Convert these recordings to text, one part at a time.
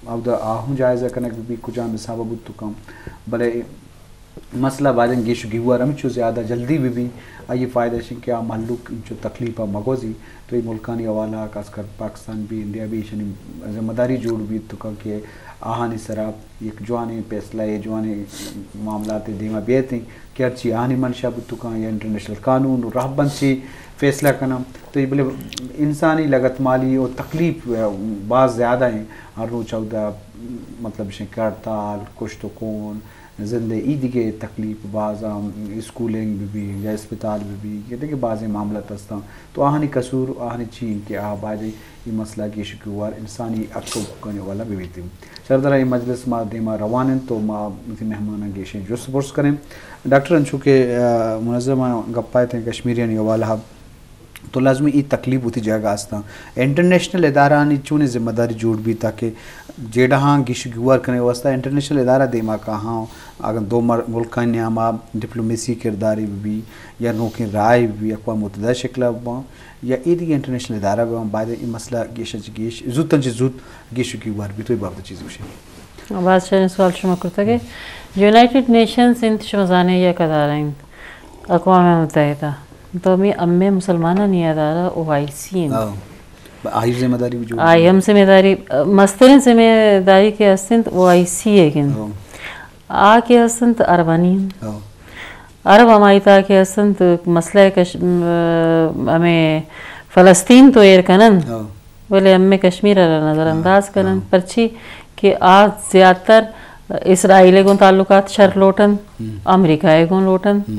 اودا آ ہم جائزہ کنگ بہ بیت کجام حساب ءَ بوت کنت، بلے مسئلہ بائدیں گیش و گیوار ہمچو زیادہ جلدی بہ بیت، آئی فائدہ اش انت کہ آ مھلوک انچو تکلیف ءَ مگوزی، تو اے ملکانی حوالہ ءَ خاص کر پاکستان بی، انڈیا بی، ایشانی ذمہ داری جوڑ بیت تو کہ آہانی سرا یک جوانیں فیصلہ ءِ، جوانیں معاملات دیما بیت انت کہ ہرچی آہانی منشا بوت کنت یا انٹرنیشنل قانون و رہبند چی فیصلہ کناں۔ تو اے بلے انسانی لگتمالی و تکلیف باز زیادہ ہیں، ہر روچ اودا مطلب شنکہ ہڑتال، کشت و کون، زند ءِ ایدگہ تکلیف باز ہم، اسکولنگ بہ بی یا اسپتال بہ بی یا دگہ بازیں معاملات ہستاں، تو آہانی قصور، آہانی چی انت کہ آ بائد اے مسئلہ گیش و گیوار انسانی حق و حقوقانی حوالہ بہ بیت۔ شردرا اے مجلس ما دیما روان انت تو ما وتی مہماناں گیشیں جست پرس کنیں۔ ڈاکٹر انچو کہ، آ، منظم گپا اتیں کشمیریانی حوالہ تو لازمی اے تکلیف وتی جاگہ استاں۔ انٹرنیشنل ادارہانی چونیں ذمہ داری جوڑ بیت تاکہ جیڑہاں گیش و گیوار کنگ واسطہ انٹرنیشنل ادارہ دیما کاہاں، اگاں دو مر-، ملکانی نیاما ڈپلومیسی کردارے بہ بی یا نوکیں رائے بہ بی اقوام متحدہ شکلا بہ باں یا اے دگہ انٹرنیشنل ادارہ بہ باں، باید اے مسئلہ گیش چہ گیش، زوتاں چہ زوت گیش و گیوار بیت۔ تو اے بابت چیز گوشے۔ باز شریں سوال شما کرتگ ئے۔ یونائیٹڈ نیشنز انت، شما زانے یک ادارہ انت، اقوام متحدہ۔ تو ہمے ہمے مسلمانانی ادارہ او آئی سی انت۔ ہاں۔ آئی ذمہ داری بھی جو آئی ہم ذمہ داری، مستریں ذمہ داری کہ ہست انت، او آئی سی ءِ انت۔ ہاں۔ آ کہ ہست انت، عربانی انت۔ ہاں۔ عرب ہمائی تہا کہ ہست انت، مسئلہ کش-، م-، ہمے فلسطین تو ایر کن انت۔ ہاں۔ بلے ہمے کشمیر ءَ را نظر انداز کن انت، پرچی کہ آ زیاتر اسرائیل ءَ گوں تعلقات شر لوٹ انت، امریکہ ءَ گوں لوٹ انت۔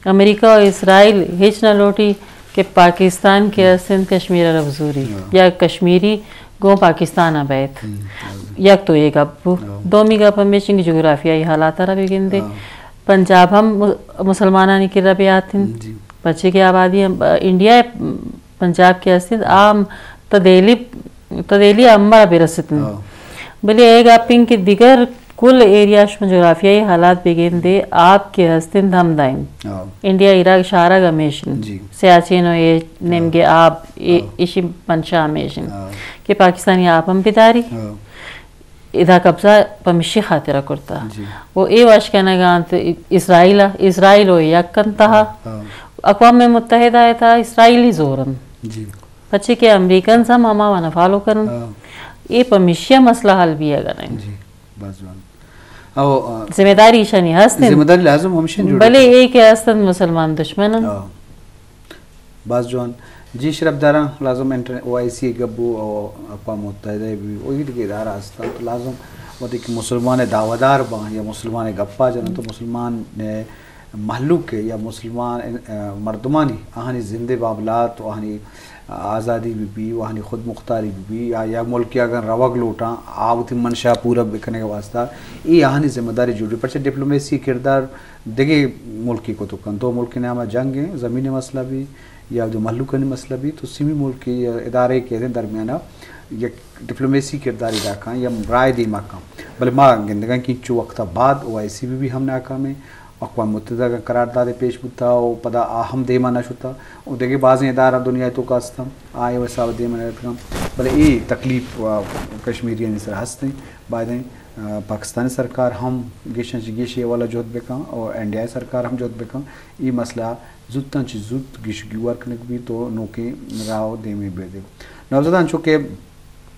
امریکہ و اسرائیل ہچ نہ لوٹی کہ پاکستان کہ است انت کشمیر ءَ را بزوری یا کشمیری گوں پاکستان ءَ بیت۔ یک تو اے گپ بو۔ دومی گپ ہمیش انت کہ جغرافیائی حالات ءَ را بگندے۔ پنجاب ہم مس-، مسلمانانی کرا بیات انت۔ پرچی کہ آبادی ہم، انڈیا ءِ پنجاب کہ است انت، آ ہم تا دہلی، تا دہلی ءَ ہمرا برست انت۔ ہاں۔ بلے اے گپ انت کہ دگر کل ایریا شما جغرافیائی حالات بگندے، آپ کہ ہست انت ہمدا انت۔ ہاں۔ انڈیا ءِ را شارگ ہمیش انت۔ جی۔ سیاچین و اے نیمگے آپ، اے، ہاں۔ ایشی منشا ہمیش انت۔ ہاں۔ کہ پاکستانی آپ ہم بداری۔ ہاں۔ ادا قبضہ پمشی خاطرا کرتا۔ جی۔ و اے وش کنگا انت اسرائیل ءَ، اسرائیل و یک انت تہا۔ ہاں۔ اقوام متحدہ ءِ تہا اسرائیلی زور انت۔ جی۔ پچے کہ امریکنز ہم ہما ونا فالو کن انت۔ ہاں۔ اے پمشی ءَ مسئلہ حل بیگ ءَ نہ انت۔ جی، باز جوان۔ او، آ، ذمہ داری ایشانی ہست انت۔ ذمہ داری لازم ہمیش انت جوڑ بلے کنت۔ اے کہ ہست انت مسلمان دشمن انت۔ ہاں۔ باز جوان۔ جی شرپ داراں، لازم انٹر-، او آئی سی ءِ گپ بو، او اقوام متحدہ ءِ بی، او اے دگہ ادارہ ہستاں، تو لازم وقتی کہ مسلمان دعویدار باں یا مسلمان گپا جناں تو مسلمان، اے، مہلوک ءِ یا مسلمان، اے، مردمانی، آہانی زند ءِ معاملات و آہانی آزادی بہ بی و آہانی خود مختاری بہ بی یا، یا ملکے اگاں روگ لوٹاں، آ وتی منشا پورا بکنگ ءِ واسطہ اے آہانی ذمہ داری جوڑ بی۔ پرچہ ڈپلومیسی کردار دگہ ملکے کت کنت۔ دو ملک ءِ نیاما جنگ انت، زمین ءِ مسئلہ بی یا دو مہلوکانی مسئلہ بی، تو سیمی ملک یا ادارے کہ درمیان ءَ یک ڈپلومیسی کردارے ادا کن یا رائے دیما کن۔ بلے ما گندگاں کہ انچو وقت ءَ بعد او آئی سی بی بی ہم ناکام انت، اقوام متحدہ ءَ قرارداد پیش بوتا و پدا آ ہم دیما نہ شتا و دگہ بازیں ادارہ دنیا ءِ توکا ہستاں، آ اے حساب ءَ دیما نہ اتکاں۔ بلے اے تکلیف، آ، کشمیریانی سر ہست انت۔ بایدیں، آ، پاکستانی سرکار ہم گیشاں چہ گیش اے والا جہد بکن و انڈیا ءِ سرکار ہم جہد بکن۔ اے مسئلہ زوتاں چہ زوت گیش گیوار کنگ بیت و نوکیں راہ و دیمے بیت۔ نوزاد، انچو کہ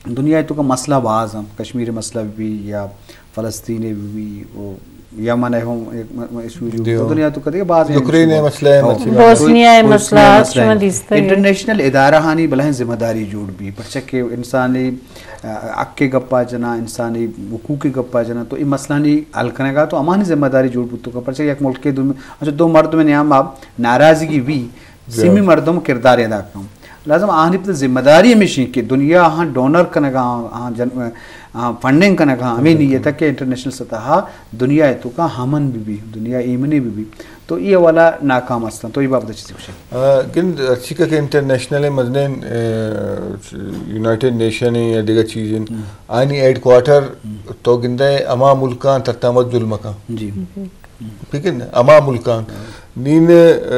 دنیا ءِ توکا مسئلہ باز انت، کشمیر ءِ مسئلہ بہ بی یا فلسطین ءِ بہ بی و یمن ءِ ہم ایک م-، م-، ایشو جو دیو۔ تو دنیا ءِ توکا دگہ باز یوکرین ءِ مسئلہ ءِ ہاں۔ مسئلہ۔ بوسنیا ءِ بوسنیا مسئلہ ءِ آ مسئلہ۔ شما دیستگ۔ انٹرنیشنل ادارہانی بلاہیں ذمہ داری جوڑ بی، پرچہ کہ انسانی، آ، حق ءِ گپا جناں، انسانی حقوق ءِ گپا جناں، تو اے مسئلہانی حل کنگا تو ہمانی ذمہ داری جوڑ بوت کنت، پرچہ یک ملک ءِ دو، اچھا، دو مردم ءِ نیاما ناراضگی بی، سیمی مردم کردارے ادا کن۔ لازم آہانی پدا ذمہ داری ہمیش انت کہ دنیا آہاں ڈونر کنگا، آہاں جن-، آہاں فنڈنگ کنگا، ہمے نیت ءَ کہ انٹرنیشنل سطح ءَ دنیا ءِ توکا امن بہ بی، دنیا ایمنی بہ بی۔ تو اے حوالہ ناکام ہستاں۔ تو اے بابت چیزے گوشے؟ آ، گند ہرچی کہ انٹرنیشنل مزنیں، آ، یونائیٹڈ نیشن یا دگہ چیز انت، آہانی ہیڈ کوارٹر تو گندے ہما ملکاں ترتامت ظلم کن۔ جی۔ ٹھیک ہے نا؟ ہما ملکاں۔ نین، آ،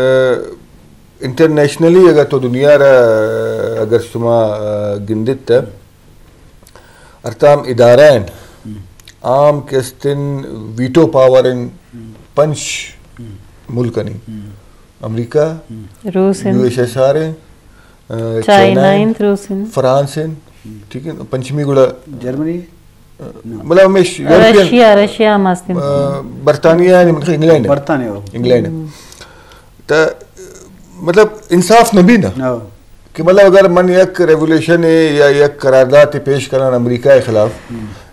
انٹرنیشنلی اگر تو دنیا را اگر شما، آ، گندت، ہر تام ادارہ انت، عام کہ استن ویٹو پاور ان پنچ ملک انی، امریکہ، روس یو ایس ایس آر ہیں، آ، چائنا چائنا ہیں، انت، روس ہیں۔ فرانس ہیں، ٹھیک ہے، پنچمی گڑا جرمنی؟ مطلب ہمیش یورپین، رشیا، رشیا ہم استن۔ آ، برطانیہ یعنی مطلب انگلینڈ ہے۔ برطانیہ۔ انگلینڈ ہے۔ تا مطلب انصاف نہ بی نا۔ کہ مطلب اگر من یک ریولیوشن یا یک قرارداد پیش کنان امریکہ خلاف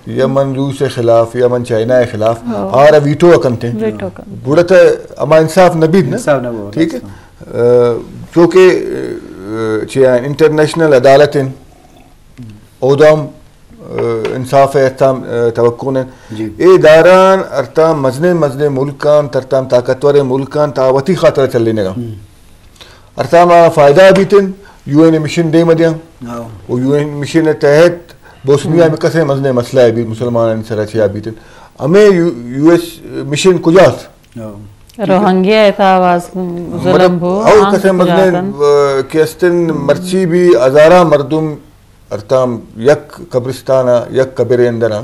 یا من روس خلاف یا من چائنا خلاف، آرا ویٹو کنتے، ویٹو کن۔ گڑا تا اما انصاف نہ بیت نا۔ انصاف نہ بو، ٹھیک ہے۔ آ، چونکہ، آ، چیا انٹرنیشنل عدالت ہیں، اودام، آ، انصاف ہے اتام، آ، توقع نے۔ جی۔ اے داران ارتام مزنے مزنے ملکان، ترتام طاقتور ملکان تا وتی خاطر چلنے گا۔ ارتام فائدہ بیتن، یو این مشن دیم دیاں۔ و یو این مشن تحت بوسنیا میں کسے مزنے مسئلہ ہے بیت، مسلمان سر چیا بیتن۔ ہمیں یو، یو ایس مشن کجاست؟ روہنگیا ء تھا آواز ظلم بو، او آنکہ کسے مزنے، کجا کن؟ آ، کہ استن مرچی بھی ہزاراں مردم ارتام یک قبرستان ء یک قبر اندر آں۔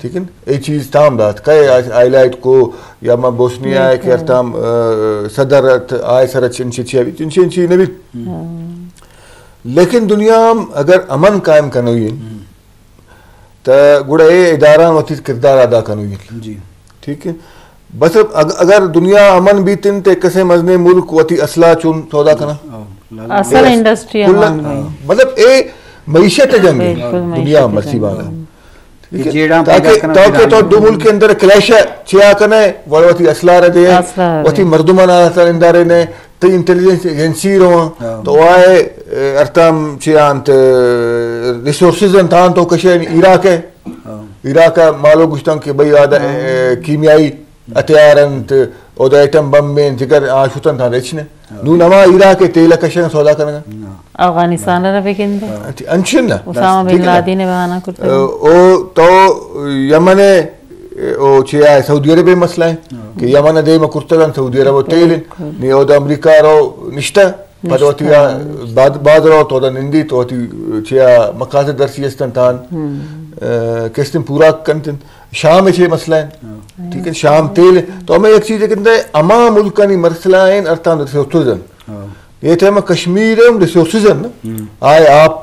ٹھیک ہے؟ اے چیز تام دات۔ کئے ہائی لائٹ کو یا ما بوسنیا ہے کہ ارتام، آ، صدر ات، آئے سر چنچی چیا بھی، چنچی چی نبی۔ لیکن دنیا ہم اگر امن قائم کنوی ہے، تا گڑا اے ادارہ وتی کردار ادا کنوی۔ جی۔ ٹھیک ہے؟ بس اگ-، اگر دنیا امن بیتن تے کسے مزنے ملک وتی اسلحہ چون سودا کنا؟ اصل انڈسٹری کل-، امن میں۔ مطلب اے معیشت جنگ ہے۔ بالکل، دنیا معیشت مرسی جنگ۔ بانا۔ ٹھیک ہے؟ جیڑاں تاکہ، پیدا کنا، تاکہ تو دو ملک کے اندر کلیش ہے، چیا کنے، وڑ وتی اسلحہ رہ دے، اسلحہ رہ وتی دے۔ مردمان آتا اندارے نے، تئی انٹیلیجنس ایجنسی رو، تو آئے، اے، ارتام چی آنت، اے، ریسورسز انت آن تو کشے عراق ہے۔ عراق ہے مالو گشتن کہ بھئی آدھا، اے، کیمیائی ہتھیار انت، او دا ایٹم بم انت، جگر آ شتن تھا رچ نے۔ نو نما عراق ہے تیل کشن سودا کرنا۔ افغانستان را بگندے۔ انت-، انچن نا۔ اسامہ بن لادن بہانہ کرتا۔ او تو یمن ہے، او چی آئے سعودی عرب مسئلہ ہے کہ یمن دیم کرتگن سعودی عرب تیل، نی او دا امریکہ رو نشتہ۔ پد وتی آ بعد، بعد رو تو دا نندی تو وتی چیا مقاصد درسی استن تان، اے، کستن پورا کنتن۔ شام چے مسئلہ ہیں۔ ٹھیک ہے، شام تیل ہے۔ تو ہمیں یک چیز ہے کہ اما ملکانی مسئلہ ہیں، ارتان ریسورسز ہیں۔ یہ ٹائم کشمیر ہم ریسورسز ہیں نا۔ آئے آپ،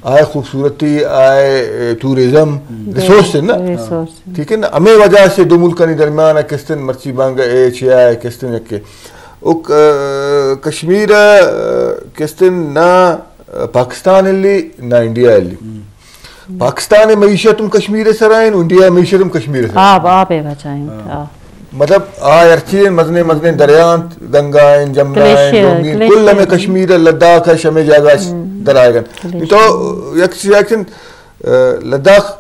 آئے خوبصورتی، آئے، اے، ٹورزم، ریسورس ہیں نا۔ ریسورس۔ ٹھیک ہے نا، ہمیں وجہ سے دو ملکانی درمیان کستن مرچی بانگ اے چیا ہے، کستن یکے۔ او ک-، کشمیر، اے، کستن نہ پاکستان لی، نہ انڈیا لی۔ پاکستان معیشت ہم کشمیر سرائیں، انڈیا معیشت ہم کشمیر سرائیں۔ آپ، آپ ہے بچائیں۔ مطلب، آ ہر چیز مزنے، مزنے دریانت، گنگا ہیں، جمنا ہیں، گلیشیئر، لومی ہیں، گلیشیئر۔ کل ہمیں کشمیر، لداخ ہے، شمے جگہ درائے گن۔ تو یک چیز ہے کہ، اے، لداخ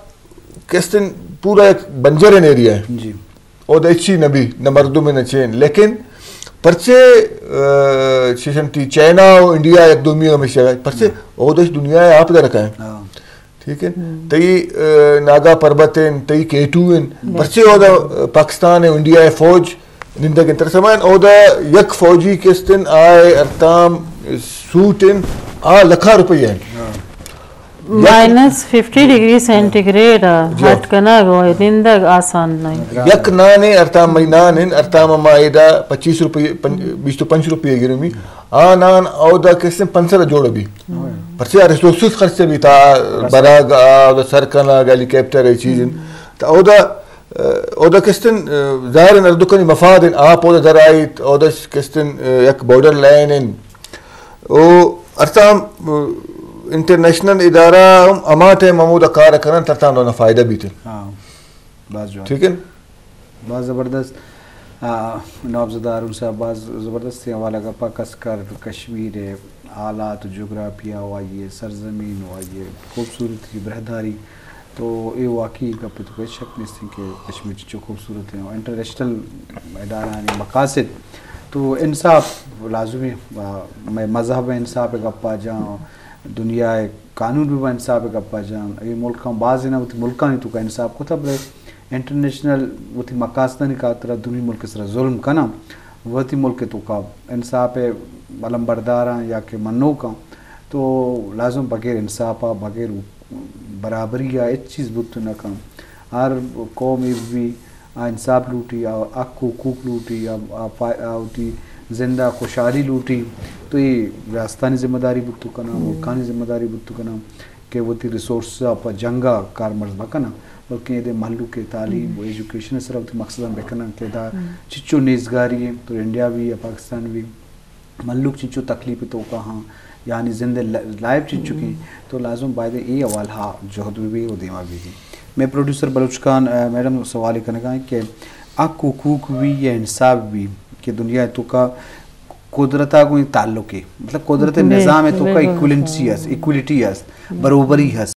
کستن پورا ایک بنجر ایریا ہے۔ جی۔ او دا اچھی نبی، نہ مردم نہ چین۔ لیکن پرچے، اے، چیشن تی چائنا و انڈیا یک دومی ہمیشہ ہے۔ پرچے او دش دنیا ہے آپ در کہیں۔ ٹھیک ہے؟ تئی، اے، ناگا پربت ہیں، تئی کیٹو ہیں۔ پرچے او دا، اے، پاکستان ہے، انڈیا ہے، فوج نندگ ہیں۔ ترسمان او دا یک فوجی کستن آئے ارتام سوٹ ہیں، آ لکھا روپیہ ہیں۔ مائنس ففٹی ڈگری سینٹی گریڈ ء ہٹ کنگ و نندگ آسان نہ انت۔ یک نانے ارتام مئی نان انت، ارتام ما ایدا پچیس روپے، پن-، بیست و پنچ روپے گرمی۔ آ نان اودا کسے پنسر جوڑ بی۔ پرچے آ ریسورسز خرچ بی تا برگ، آ، اودا سر کنگ، ہیلی کاپٹر، اے چیز انت۔ تا اودا، اے، اودا کستن، اے، ظاہر انت ہر دکانی مفاد انت، آپ اودا در آئیت، اودا کستن، اے، یک بارڈر لائن انت۔ او ارتام، اے، انٹرنیشنل ادارہ ہم ہما ٹائم ہمودا کار کنن، ترتان اونا فائدہ بیت۔ ہاں، باز جوان۔ ٹھیک ہے؟ باز زبردست۔ آ، نوابزدہ ہارون صاحب باز زبردستیں حوالہ گپا کس کر کشمیر ء حالات و جغرافیہ و آئی ء سرزمین و آئی ء خوبصورتی براہداری۔ تو اے واقعی گپ ء تو ہچ شک نیست کہ کشمیر چچو خوبصورت ہیں۔ انٹرنیشنل ادارہ آنی مقاصد تو انصاف لازمی، آ، مئے مذہب انصاف ء گپا جاں، دنیا ء قانون بھی انصاف ء گپا جاں۔ اے ملکاں بازیں وتی ملکانی توکا انصاف کتا، بلے انٹرنیشنل وتی مقاصدانی خاطرا دومی ملک سرا ظلم کناں، وتی ملک توکا انصاف ء علمبرداراں یا کہ منوکاں تو لازم بغیر انصاف ء، بغیر برابری ء ہچ چیز بوت نہ کن۔ ہر قوم ء بھی آ انصاف لوٹی، آ حق و حقوق لوٹی، آ، آ پا-، آ وتی زند ء خوشحالی لوٹی، تو اے ریاستانی ذمہ داری بوت کناں، ملکانی ذمہ داری بوت کناں کہ وتی ریسورس ء پہ جنگ ء کارمرز مہ کناں، بلکیں ادا مہلوک ء تعلیم و ایجوکیشن ء سرا وتی مقصداں بہ کناں کہ ادا چچو نیزگاری انت، تو انڈیا بھی یا پاکستان بھی مہلوک چنچو تکلیف ء توکا ہاں، یعنی زند ء ل-، لائف چنچکیں، تو لازم باید اے حوالہ ء جہد بہ بی و دیما بہ بی۔ مئے پروڈیوسر بلوچ خان، آ، میڈم سوال کنگا کہ حق حقوق بھی یا انصاف بھی کہ دنیا ء توکا قدرت ء گوں تعلق ہے، مطلب قدرت نظام ء توکا ایکولنسی است، ایکولیٹی است، بروبری است۔